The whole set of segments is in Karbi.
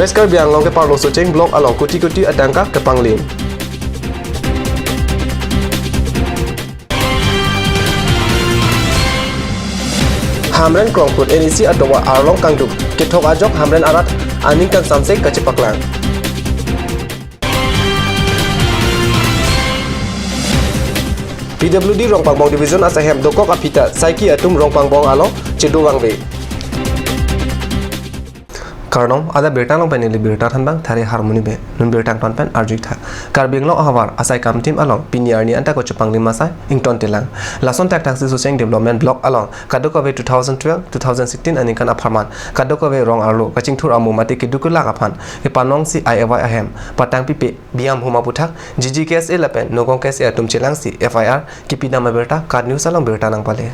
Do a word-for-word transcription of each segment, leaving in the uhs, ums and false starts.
West Karbi Anglong ke Parlo Socheng block along koti koti atangka kepanglim. Hamren Krongput N E C atovar arlong kangduk kethok ajok Hamren arat aningkan samsek kachepaklang. P W D Rongpangbong Division asai hem dokok aphi ta saiki atum Rongpangbong along chedo vangve. Kardom, adap birta along pen neli birta thanbang Thari Harmoni Bey. Non birta angton pen arju-ik tha. Karbi Anglong ahavar asai kam tim along pini arni anta kachepanglim asai ington telang. Lason thakthak si Socheng Development Block along kadokave two thousand twelve, two thousand sixteen aningkan apharman kadokave rong arlo kachingthur amo mate keduk kelak aphan kepanong si I A Y ahem patang pipe biyam hum aputhak G G K S A lapen Nokong K S A atum chelang si F I R kipidam abirta KAT News along birta nangpale.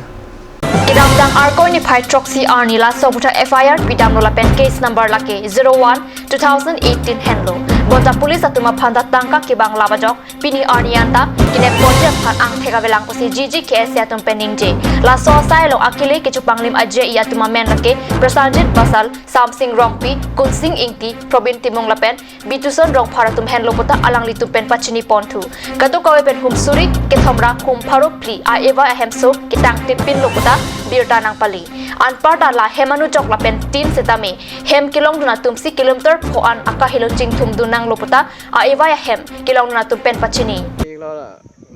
Kedamtang Arkoi niphai throksi arni laso aputhak F I R pidamlo lapen case number lake zero one two thousand eighteen henlo. Bonta police atum aphan ta tangka kebang lap ajok pini arni anta kenep ponji aphan angthek avelang pusi G G K S A atum pen ningje. Laso asai along akele kechepanglim A J E atum amen lake Prasanjit Basal, Samsing Rongpi, Kunsing Ingti, Probin Timung lapen Bituson Rongphar atum henlo puta alanglitum pen pachini ponthu. Kadokave pen hum suri kethom ra hum pharo phli I A Y ahemso ketang tipinlo puta birta nangpale. Anparta la hem anujok lapen tin setame hem kelongdun atum si kilometer pho-an akahelo chingthum dun nanglo puta I A Y ahem kelongdun atum pen pachini.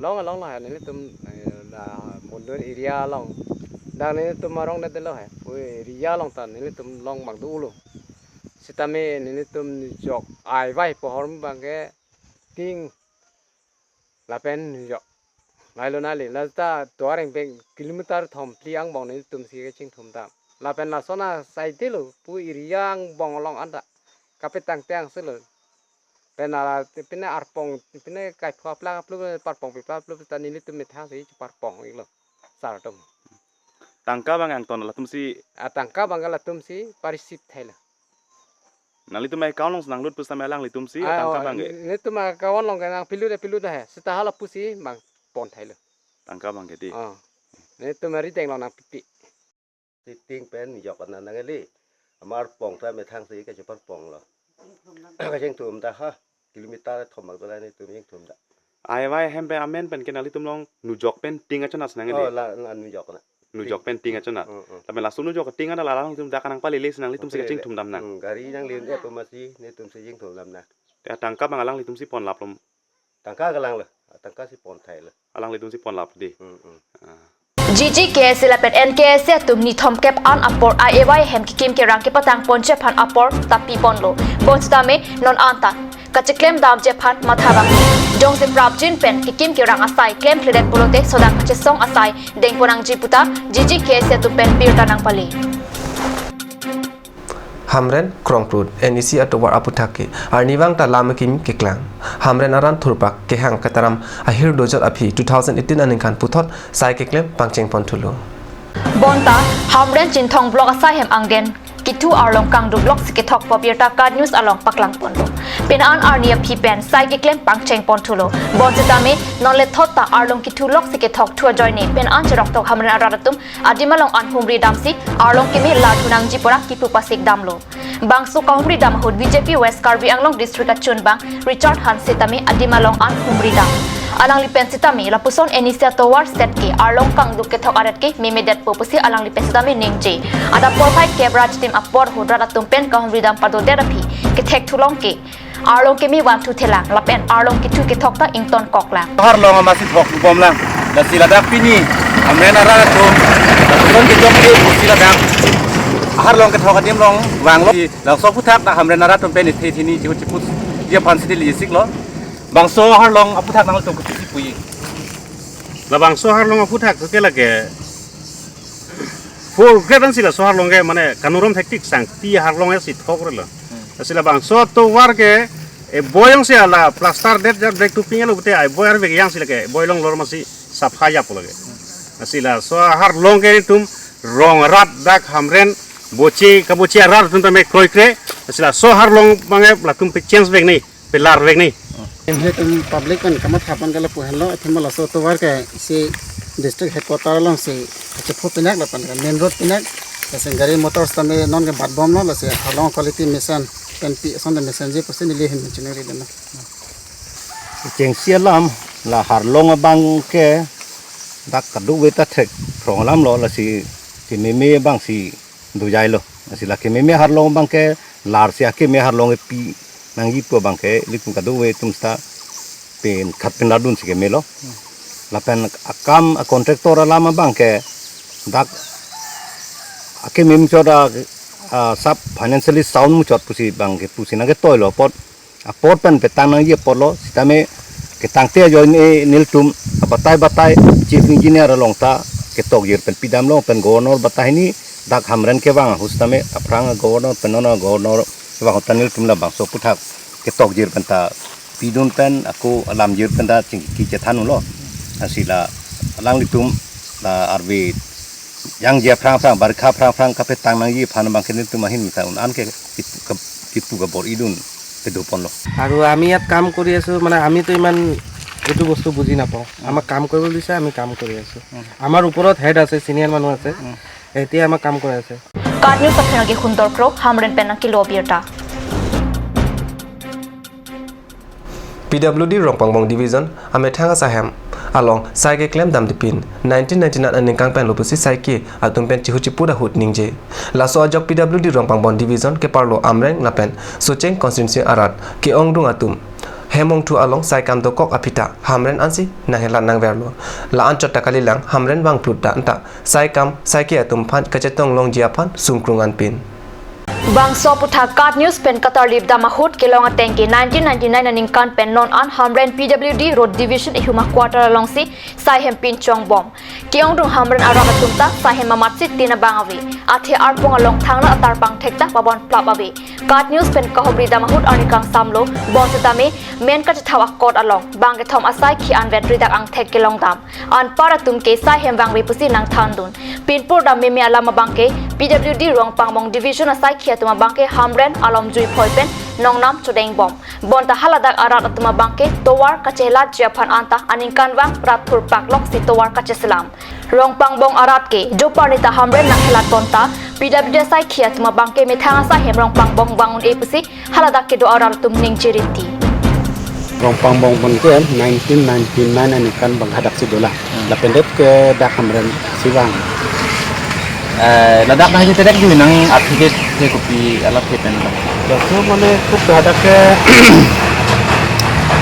Long along la nelitum, eh, la Mundur area along. Dang nelitum arong det lo he. Pui area along ta nelitum long bang do ulo. Sitame nelitum nujok I A Y pohor bang ke ting lapen nujok. Lailo nali, la ta tovar ingpeng kilometer thom phli angbong nelitum si kachingthum dam. Lapen lason asai telo, pui area angbong along anta kapetang tang selo. Pen ala pine arpong, pine kaipho aplak aplu, parpong pipla aplu ta nelitum methang si parpong iklo. Sar atum. Tangka bang angton latum si. Ah, tangka bang latum si pa-receive thailo. Nanglitum account along nanglut pusitame alanglitum si, ah, tangka oh, bang ke. Nelitum account along ke nangpilut, pilut he. Seta hala pusi bang pon thailo. Tangka bang ke di. Oh. Nelitum ari teng along nangpipi. Siting pen nujok anang nangli. Amar pong ta methang si kacheparponglo. Kachingthum ta ha. Kilometer thom bang dola nelitum chingthum dam. I A Y ahem pen amen pen ke nanglitum long nujok pen ting achonat si nangli. Oh, la, la nujok na. Nujok pen ting achonat. Mm, mm. Lapen laso nujok ting anta la alanglitum dak nangpalele si nanglitum si kachingthum dam nang. Mm, gari nanglim dia pemasi nelitum si chingthum dam nang. Ya tangka bang alanglitum si pon laplo. Tangka kelang lo. Tangka si pon thailo. Alanglitum si pon lap di. Mm, mm. Ah. G G K S A lapen N K S A atum ni thomkep an apor I A Y ahem kekim kerang kepatang ponji aphan apor ta piponlo. Bonsitame non anta kacheklem damji aphan matha vangji. Jongsi prapjin pen kekim kerang asai klemkledet pulote sodang kachesong asai dengpon nangji puta G G K S A atum pen birta nangpale. Hamren Krongput N E C atovar aputhak ke arnivang ta lam akim keklang. Hamren arat thurpak kehang kataram ahir dojot aphi two thousand eighteen aningkan puthot sai keklem pangcheng ponthulo. Bonta Hamren Chinthong block asai hem angden kethu arlong kangduk lok si kethok pu birta KAT News along paklang ponlo. Pini an arni aphi pen sai keklem pangcheng ponthulo. Bonsitame non lethot ta arlong kethu lok si kethok thu ajoine pini an cheroktok Hamren arat atum adim along an humri damsi arlong keme la thu nangji pura kipu pasik damlo. Bangso kahumri dam ahut B J P West Karbi Anglong District achunbang Richard Hanse tame adim along an humri dam. Alangli pen sitame lapuson N E C atovar set ke arlong kangduk kethok arat ke memedetpo pusi alangli pen sitame ningje. Adap porphai kep ra chitim apor ahut rat atum pen kahumri dam padodet aphi kethek thulong ke arlong keme vanthu thelang lapen arlong kethu kethok ta ington koklang. Harlong amatsi thok bomlang. Lasi ladak pini Hamren arat atum lapuson kejok ke pusi ladak harlong kethok adim along vanglo. Labangso aphuthak dak Hamren arat atum pen ithe thini chihut chiput dia aphan si neli siklo. Bangso harlong aphuthak nangtum kopi si puji? Labangso harlong aphuthak ke lake full grade ansi laso harlong ke mane kanorom thektik sangti harlong si thok relo. Lasi labangso atovar ke eboi along si ala plaster det jat break to ping alo pute eboi arve ke jangsi lake eboi along lor amatsi sapha japo lake. Lasi laso harlong ke nelitum rong arat dak Hamren boche kaboche arat atum tame kroikre. Lasi laso harlong abang ke latum pe-change vek ni, pelar vek ni. Nelitum public pen kamatha pon ke lapu henlo, athema laso atovar ke isi district headquarter along si kachepho pinak lapen ke main road pinak, lasi gari motor sitame non ke bat bomlo, lasi harlong quality mission Pen pi asonte mesenji pusi neli ahin chiningri dam. Chengsi alam la Harlong abang ke dak kadokave ta thek phrong alam lo, lasi kememe abang si dojai lo. Lasi la kememe Harlong abang ke lar si akeme Harlong kepi nangji pu abang ke ilitum kadokave atum seta pen khat pen ladun si keme lo. Lapen akam a contractor alam abang ke dak akeme muchot a, a, sap financially sound muchot pusi abang ke pusi nangketoi lo apot, apor pen petang nangji apor lo, sitame ketangte ajoine nelitum abatai batai chief engineer along ta ketokjir pen pidam lo, pen governor batai hini dak Hamren kevang ahut sitame aphrang governor pen non governor kevang ahut ta nelitum labangso aputhak ketokjir pen ta pidun pen ako alamjir pen ta chingki chethan lo. Lasi la alanglitum la arve jangje aphrang aphrang, barikha aphrang aphrang kapetang nangji aphan abang ke nelitum ahin mita un-an ke kipu ke, kipu kabor-idun kedoponlo. আৰু আমি ইয়াত কাম কৰি আছো, মানে আমিতো ইমান এইটো বস্তু বুজি নাপাওঁ। আমাক কাম কৰিবলৈ দিছে, আমি কাম কৰি আছো। আমাৰ ওপৰত হেড আছে, চিনিয়ৰ মানুহ আছে, এতিয়া আমাক কাম কৰাই আছে। Kat News aphan ke Hundor Kro, Hamren pen nangkelo birta. P W D Rongpangbong Division amethang asai hem along sai keklem damde pin nineteen ninety-nine aningkan pen lo pusi saike atum pen chihu chipu ahut ningje. Laso ajok P W D Rongpangbong Division keparlo Amreng lapen Socheng constituency arat ke-ongdung atum hem ongthu along sai kam dokok aphi ta Hamren ansi nanghelat nangverlo. La-an chot ta kalilang Hamren vangplut ta anta sai kam saike atum aphan kachetong longji aphan sungkrung anpin. Bangso aputhak Kat News pen katarlip dam ahut kelong ateng ke nineteen ninety-nine aningkan pen non an Hamren P W D Road Division ihuma quarter alongsi sai hem pinchongbom. Ke-ongdung Hamren arat atum ta sai hem amatsi tin abang ave. Athe arpong along thangnath atarpang thek ta pabon plap ave. Kat News pen kahumri dam ahut arni kangsamlo, bonsitame men kachethap akot along bang kethom asai khi anvet ridak angthek kelong dam. Anpar atum ke sai hem vangve pusi nangthandun. Pinpur dam meme alam abang ke P W D Rongpangbong Division asai khi atum abang ke Hamren alom jui phoi pen nongnam chodengbom. Bonta haladak arat atum abang ke tovar kachelatji aphan anta aningkanvang rat thurpak loksi tovar kacheselam. Rongpangbong arat ke joparni ta Hamren nanghelat bonta P W D asai khi atum abang ke methang asai hem Rongpangbong vang un-e pusi haladak kedo arat atum ningje rinti. Rongpangbong abang ke nineteen ninety-nine aningkan abang hadaksi dolang. Lapen det ke dak Hamren si vang. Eh, ladak nangji terek ju nang aphi ke, ke kopi alam ke pen. Laso mane kuk hadak ke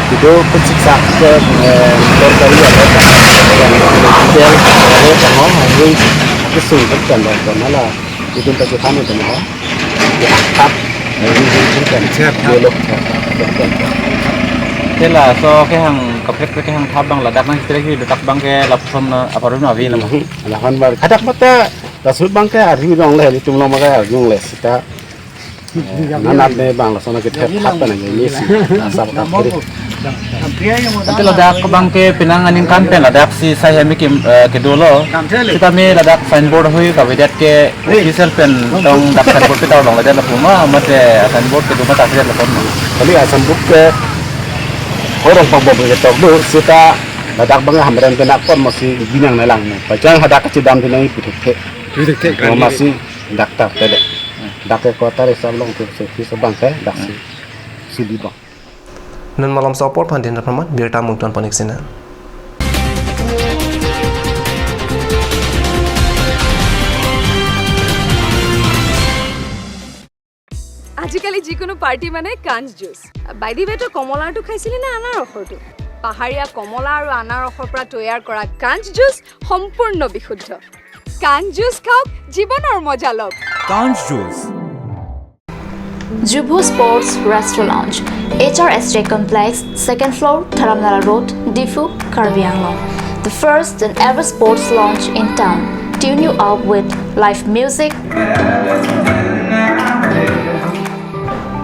video kuk siksa ke, eh, sorkari ada yang detail, eh, tanggal hari kesung kan, kan, kan, nala. Itu tak tahu itu, nah. Ya, tap. Dolo. Te laso kehang kaprek kaprek kehang thap abang ladak nangji terek ju, ladak abang ke lapuson, eh, aparun avi nama. Lahan bar. Hadak mata laso abang ke arhi longle, itum along maka arhi longle seta. Nanat ne abang laso na kethap thap na ini si. Asap kap kiri. Ante ladak abang ke penang aningkan pen ladak si sai hem ke, eh, kedolo. Sitame ladak signboard hui kavedet ke official pen tong dak signboard ke ta longle det lapu ma, mate signboard kedo ma ta avedet lapu ma. Kali signboard ke Rongpangbong ke tok do, seta ladak abang Hamren pen akon masi binang nelang. Pajang hadak kachedam dinang ipu thek. Masi dak ta tele. Dak ke quarter isap along tu se office abang ke dak si. Sudi abang. Non malomso apor aphan Dindra Pharman birta mungton ponik sina. আজিকালি যিকোনো পাৰ্টি মানে কাঞ্চ juice. By the ৱে, তই কমলাৰটো খাইছিলি নে আনাৰসৰটো? পাহাৰীয়া কমলা আৰু আনাৰসৰ পৰা তৈয়াৰ কৰা কাঞ্চ জুচ সম্পূৰ্ণ বিশুদ্ধ। কাঞ্চ জুচ খাওক, জীৱনৰ মজা লওক। Kanch Juice. Jubho Sports Restaurant Lounge, H R S J Complex, second floor, Dharamnala Road, Diphu, Karbi Anglong. The first and ever sports lounge in town. Tune you up with live music,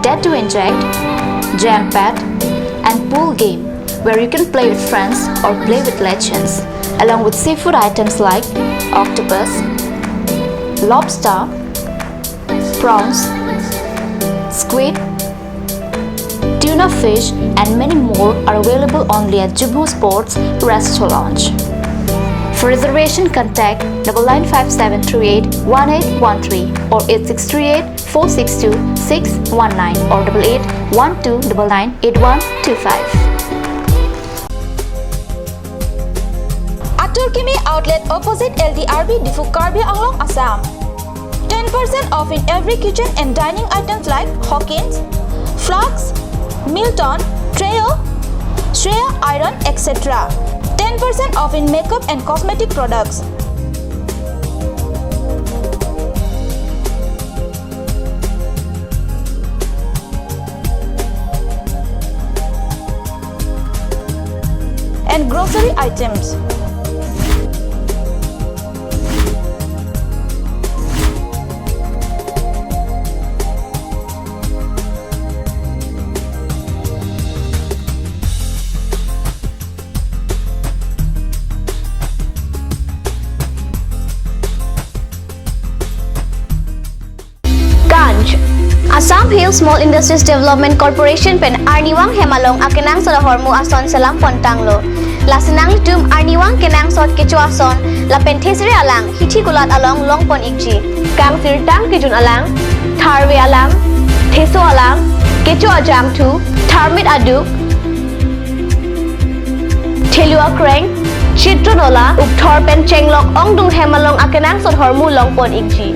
dead to inject, jam pad, and pool game where you can play with friends or play with legends, along with seafood items like octopus, lobster, prawns, squid, tuna fish, and many more are available only at Jubho Sports Restaurant Lounge. For reservation, contact double nine five seven three eight one eight one three or eight six three eight four six two six one nine or double eight one two double nine eight one two five. Atur Kimi Outlet, opposite L D R B, Diphu, Karbi Anglong, Assam. Ten percent off in every kitchen and dining items like Hawkins, flasks, Milton, Trio, Shreya iron, et cetera. Ten percent off in makeup and cosmetic products. And grocery items. Ganj. Assam Hill Small Industries Development Corporation pen arnivang hem along akenangsot ahormu ason selam pon tanglo. Lasi nanglitum arnivang kenangsot kecho ason lapen thesere alang hithi kulat along longpon ikji. Kangsirtang kejun alang, tharve alang, theso alang, kecho ajangthu, tharmit aduk, thelu akreng, chitron ola, ukthor pen chenglok ongdung hem along akenangsot ahormu longpon ikji.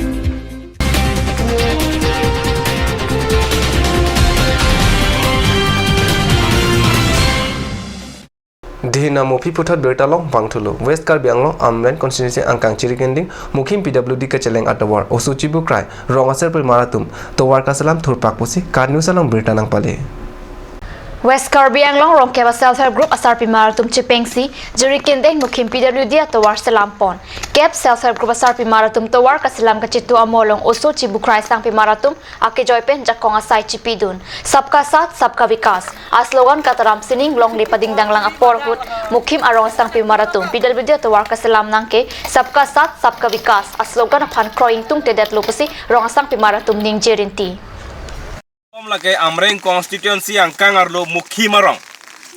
Dihina Mophi puthot birta long vangthulo. West Karbi Anglong Amren constituency angkang Jirikinding Mukhim P W D kacheleng atovar oso chibukrai rong asarpimar atum tovar kaselam thurpak pusi KAT News along birta nangpale. West Karbi Anglong rong kep a self help group asarpimar atum chepengsi Jirikinding Mukhim P W D atovar selam pon. Kep self help group asarpimar atum tovar kaselam kachitu amo along oso chibukrai sangpimar atum akejoi pen jakong asai chipidun. Sabka saath, sabka vikas a slogan kataram sining longle padingdang lang apor ahut Mukhim arong asangpimar atum P W D atovar kaselam nangke Sabka Saath Sabka Vikas a slogan aphan kroi ingtungtedetlo pusi rong asangpimar atum ningje rinti. Om lake Amreng constituency angkang arlo Mukhim arong.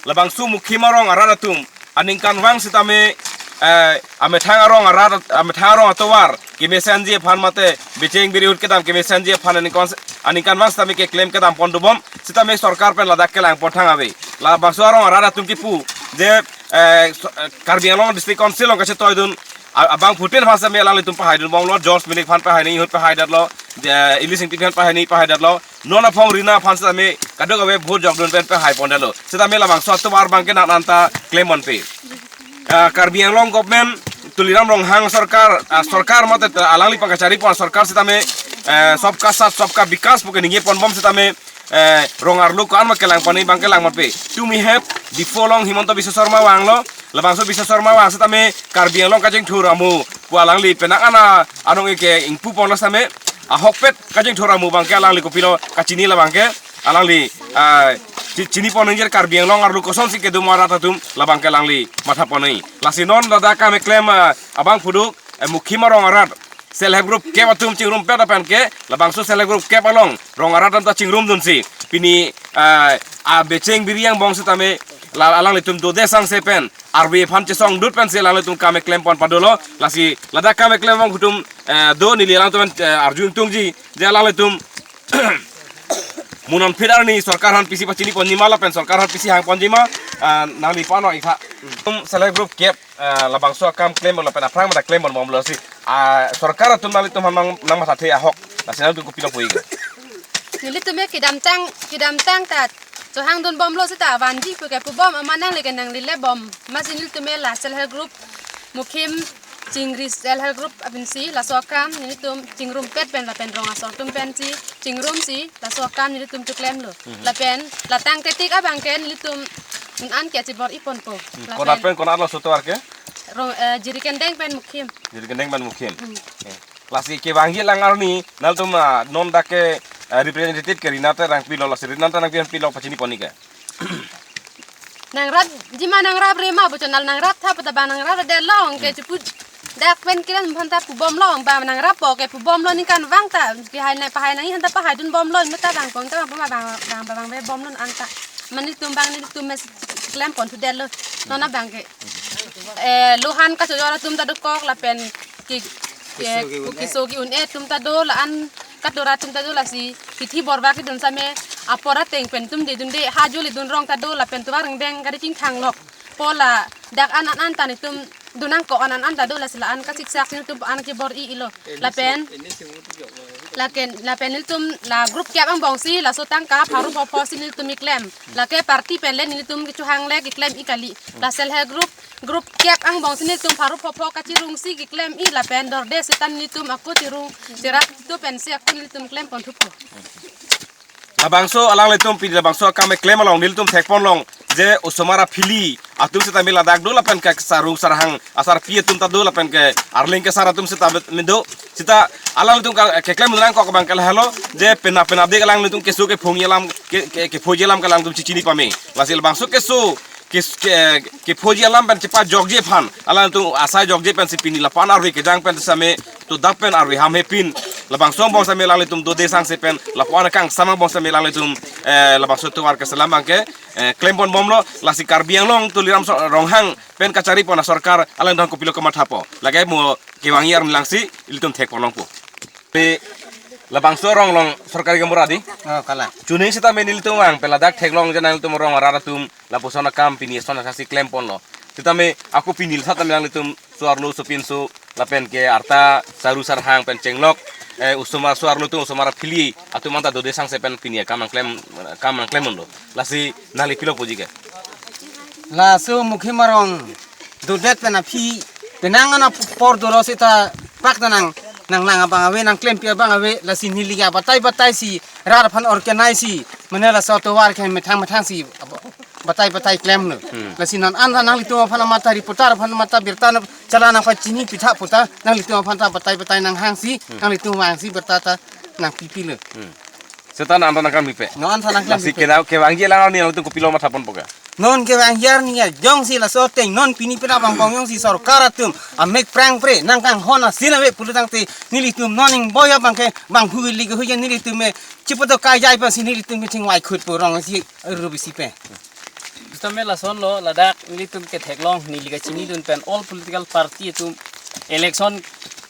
Labangso Mukhim arong arat atum aningkanvang sitame, eh, amethang arong arat, amethang arong atovar kemesenji aphan mate becheng biri ahut kedam kemesenji aphan aningkan, aningkanvang sitame keklem kedam pon dobom sitame sorkar pen ladak kelang pon thang ave. Labangso arong arat atum kipu je, eh, so, eh, Karbi Anglong District Council along kachetoidun a-, abangphutin aphan sitame alanglitum pahaidunbomlo, George Milik aphan pahai nangji ahut pahaidetlo, je, Ili Singti aphan pahai nangji pahaidetlo, non aphong rina aphan sitame kadokave vote jokdun pen pahai pondetlo. Sitame labangso atovar abangke nang anta klem ponpe. Ah, Karbi Anglong government Tuliram Ronghang sorkar, ah, sorkar mate, ah, alangli pangkachari pon sorkar sitame, eh, Sabka Saath Sabka Vikas puke ningje ponbom sitame, eh, rong arlo ko-an ma kelang pon abangke lang ponpe. Tumi het Diphu along Himanta Biswa Sarma vanglo, labangso Biswa Sarma vang sitame Karbi Anglong kachingthur amu pu alangli penang ana anong eke ingpu ponlo sitame ahokpet kachingthur amu abangke alangli kopilo kachini labangke alangli, ah, chi-, chini pon ningje Karbi Anglong arlo kosonsi kedo mo arat atum labangke alangli matha pon nangji. Lasi non ladak kam eklem, ah, abangphuthot, eh, Mukhim arong arat self help group kep atum chingrumpet apenke labangso self help group kep along rong arat atum ta chingrumdunsi pini, ah, abecheng biri angbong sitame la alanglitum dode sangse pen arve aphan chesongdut pensi alanglitum kam eklem pon padolo. Lasi ladak kam eklem abangphuthot, eh, do neli alangtum, eh, arju ingtungji je alanglitum mo non phit arni sorkar aphan pisi pachini ponji ma lapen sorkar aphan pisi hang ponji ma, ah, nangli pano itha. Tum self help group kep, ah, labangso akam klem lapen aphrang mata klem ponbomlo si, ah, sorkar atum nanglitum aphan nang, nangmathathe ahok. Lasi nangtum kopilo puji ke? Nelitum ya kedamtang, kedamtang ta chohangdunbomlo seta vanji puke pubom amat nangli ke nangli lebom. Amatsi nelitum ya la self help group Mukhim chingri self help group apinsi laso akam nelitum chingrumpet pen lapen rong asor atum pensi chingrumsi laso akam nelitum cheklemlo. Mhm. Lapen la tangte tik abangke nelitum un-an ke chibor-i ponpo. Hmm. Lapen konat pen konat lo so tovar ke? Rong, eh, Jirikinding pen Mukhim. Jirikinding pen Mukhim. Hmm. Eh. Lasi kevangji alang arni nangtum, ah, non dak ke, eh, representative ke Rina Terangpi lo, lasi Rina Terangpi lo pachini pon nangji ke? Nangrapji ma nangrapre ma pu chonal nangrap tha puta bang nangrapdetlo ke, hmm, chipu dak pen kiran aphan ta pubomlo, bang nangrappo ke pubomlo ningkanvang ta kehai nai pahai nangji aphan ta pahaidunbomlo, mata bang pon ta bang pon bang bang bang bang bomlo anta. Amat nelitum bang nelitum mes klem pon thudetlo. Non abang ke, eh, lohan kachojor atum ta dokok lapen ke, ke, keso ke-un-e, keso ke-un-e atum ta do, la-an katora atum ta do, lasi kithi borba kedun same apor ateng pen tum dedunde, ha juli dun rong ta do, lapen tovar rengdeng gari chingthang lok. Pu ladak an an an ta nelitum dun nangkok an an an ta do, lasi la-an kasiksak si nelitum an kebor-i-ilo. Lapen, lapen, lapen nelitum la group kep angbong si laso tangka pharo phopho si nelitum keklem. Lake party pen le nelitum kechohang le keklem-i kali. La self help group, group kep angbong si nelitum pharo phopho kachirung si keklem-i, lapen dorde seta nelitum ako chirung, cherap do pensi ako nelitum klem pon thupo. Labangso alanglitum pini labangso akam keklem along nelitum thekpon long je osomar aphili atum seta me ladak do, lapen ke sarung sarhang asarpi atum ta do, lapen ke arleng kesar atum seta me do. Seta alanglitum ka-, keklem nangkok abang ke lahelo je pena pena dek alanglitum keso kephongji alam ke, ke, kephoji alam ke alangtum chichini pame. Lasi labangso keso ke, ke, kephoji alam pen chepajokji aphan, alangtum asai jokji pensi pini lapu-an arve kejang pen same to dap pen arve ham hepin, labangso angbong same alanglitum dode sangse pen lapu-an kangsam angbong same alanglitum, eh, labangso tovar keselam abang ke, eh, klem pon bomlo. Lasi Karbi Anglong Tuliram So-, Ronghang pen kachari pon asorkar alangtum kopilo kamathapo, lake mo kevangji arni langsi ilitum thekpon longpo. Pe labangso arong along sorkari gaonbura di. Oh, kalang. Chuning seta me nelitum vang pe ladak theklong je nangtum arong arat atum lapuson akam pini ason asasi klem ponlo. Seta me ako pini seta me nanglitum so-arlo sopinso lapen ke arta saru sarhang pen chenglok, eh, osomar so-arlo atum osomar aphili atum anta dode sangse pen pini akam nangklem, kam nangklem unlo. Lasi nangli pilo puji ke. Laso Mukhim arong dodet pen aphi penang ana por doro seta pak ta nang, nang nang abang ave, nang klempi abang ave, lasi neli ya batai batai si rat aphan organize si mane laso tovar ke methang methang si batai batai klemlo. Hmm. Lasi non an nanglitum aphan amat ta reporter aphan amat ta birta na chala nangpachini pitha puta nanglitum aphan ta batai batai nanghang si, hmm, nanglitum vang si birta ta nangpipilo. Hmm. Seta non an nangklempipe. Non an nangklempipe. Lasi kedam kevangji alang arni nangtum kopilo mathaponpo ke. Non kevangji arni ya jongsi laso ateng non pini pina bang kong jongsi sorkar atum amek prangpre nangkanghon asin ave pulo tangte nelitum non ingboi abang ke bang huli ke hujan nelitum me chipoto kajai pensi nelitum me chingvai khutpo rong si rubi si pe. Seta me lasonlo, ladak nelitum ketheklong, neli kachinidun pen all political party atum election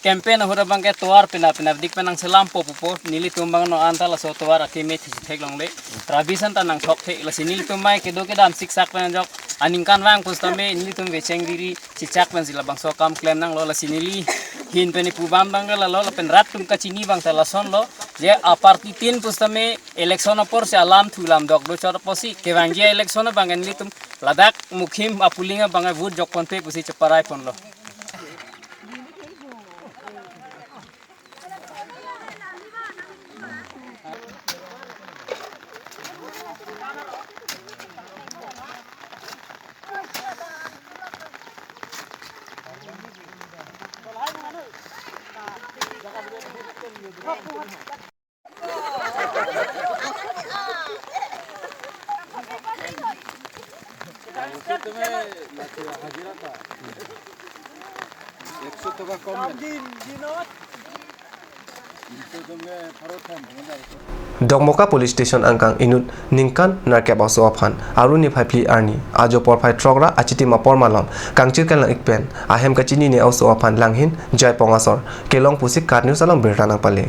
campaign ahut abang ke tovar pena pena dik pen nangselampo pupo, nelitum abang non anta laso tovar akeme thisi theklongle. Rabi san ta nangthok the, lasi nelitum mai kedo kedam siksak pen ajok aningkanvang pusitame nelitum vecheng riri chichak pensi labangso akam klem nanglo, lasi neli ahin pen ipu abang abang ke lalo, lapen rat atum kachini abang ta lasonlo, je aparty tin pusitame election apor si alam thu lam dok do chot apotsi kevangji election abang ke nelitum ladak Mukhim apuling abang ke vote jokponpe pusi cheparai ponlo. একশো টাকা কম নেই। Dokmoka Police Station angkang inut ningkan nerkep a-oso aphan arni phai phli arni ajo porphai throk ra achitim apor malom kangchir kelang-ik pen ahem kachinine a-oso aphan langhin jaipong asor kelong pusi KAT News along birta nangpale.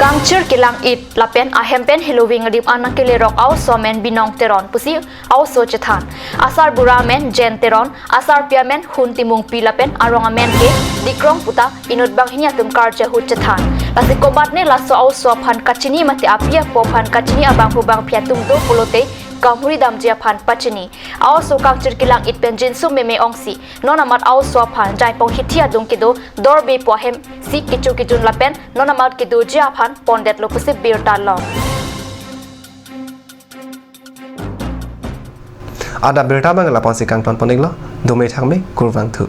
Kangchir kelang-ik lapen ahem pen heloving rim an nangkelerok a-oso amen Binong Teron pusi a-oso chethan. Asarbura amen Jen Teron, asarpi amen Hun Timungpi lapen arong amen ke Dikrong puta inut banghini atum karja ahut chethan. Lasi komatne laso a-oso aphan kachini mate api apo aphan kachini abangphu bangphi atum do pulote kamhuri damji aphan pachini. A-oso kangchir kelang-ik pen jinsu meme ongsi non amat a-oso aphan jaipong hithi adung kedo dorbe po ahem si kecho kejun lapen non amat kedoji aphan pondetlo pusi birta long. Adap birta abang lapu-an si kangton pon-iklo, dome thakme, kurvangthu.